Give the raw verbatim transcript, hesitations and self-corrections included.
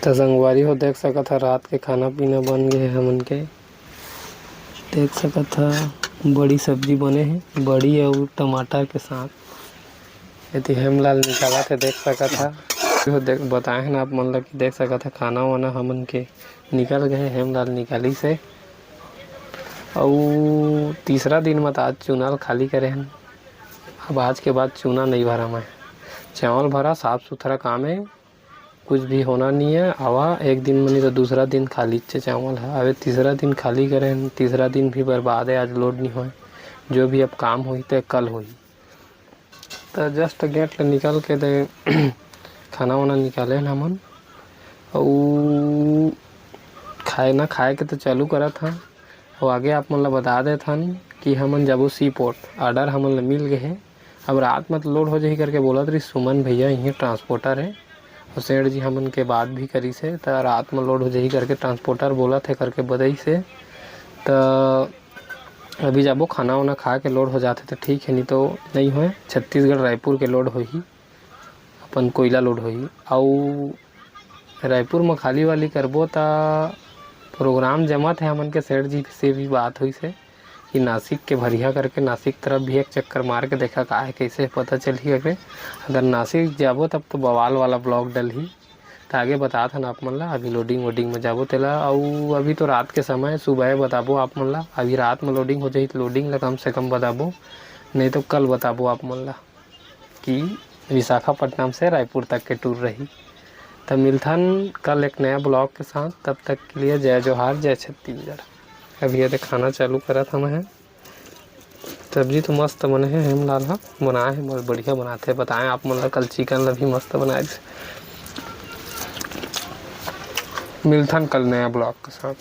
त संगवारी हो, देख सकत ह, रात के खाना पीना बन गे हे हमन के। देख सकत ह, बड़ी सब्जी बने हे, बड़ी अउ टमाटर के साथ। एती हेमलाल निकालत हे, देख सकत ह। जो देख, बताए हन आप मन ल कि देख सकत ह, खाना वाना हमन के निकल गे हे, हेमलाल निकालिस हे। अउ तीसरा दिन म त आज चूना ल खाली करे हन। अब आज के बाद चूना नइ भरा मैं। चावल भरा, साफ सुथरा काम हे, कुछ भी होना नहीं है। आवा, एक दिन म नहीं तो दूसरा दिन खाली चे चावल है। अबे तीसरा दिन खाली करे हन, तीसरा दिन भी बर्बाद है, आज लोड नहीं होए। जो भी अब काम होही ते कल होही। त जस्ट गेट ले निकल के दे खाना वाना निकाले हन हमन। अउ खाए ना खाए के तो चालू करत हन। अउ आगे आप मन ल बता देत हन कि हमन जाबो सी पोर्ट, ऑर्डर हमन ल मिल गे हे। अब रात म तो लोड हो जाही करके बोलत रहिस सुमन भैया, इहें ट्रांसपोर्टर हे। अउ सेठ जी हमन के बात भी करिस हे, त रात म लोड हो जाही करके ट्रांसपोर्टर बोलत हे करके बतइस हे। त अभी जाबो, खाना वाना खा के लोड हो जाथे त ठीक हे, नहीं तो नहीं होए। छत्तीसगढ़ रायपुर के लोड होही, अपन कोयला लोड होही। अउ रायपुर म खाली वाली करबो त प्रोग्राम जमत हे, हमन के सेठ जी से भी बात होइस हे कि नासिक के भरिया करके नासिक तरफ भी एक चक्कर मार के देखा का हे, कैसे हे, पता चलही करके। अगर नासिक जाबो तब तो बवाल वाला ब्लॉग डलही। त आगे बतात हन आप मन ला, अभी लोडिंग वोडिंग म जाबो तेला। अउ अभी तो रात के समय, सुबह बताबो आप मन ला। अभी रात म लोडिंग हो जाही त लोडिंग ला कम से कम बताबो, नहीं तो कल बताबो आप मन ला कि विशाखापट्टनम से रायपुर तक के टूर रही। त मिलथन कल एक नया ब्लॉग के साथ। तब तक के लिए जय जोहार, जय छत्तीसगढ़। अभी ये दे खाना चालू करत हन मैं। सब्जी तो मस्त बने हे, हेमलाल ह बनाए हे, बहुत बढ़िया बनाथे। बताए आप मन ला, कल चिकन ला भी मस्त बनाए थे। मिलथन कल नया ब्लॉग के साथ।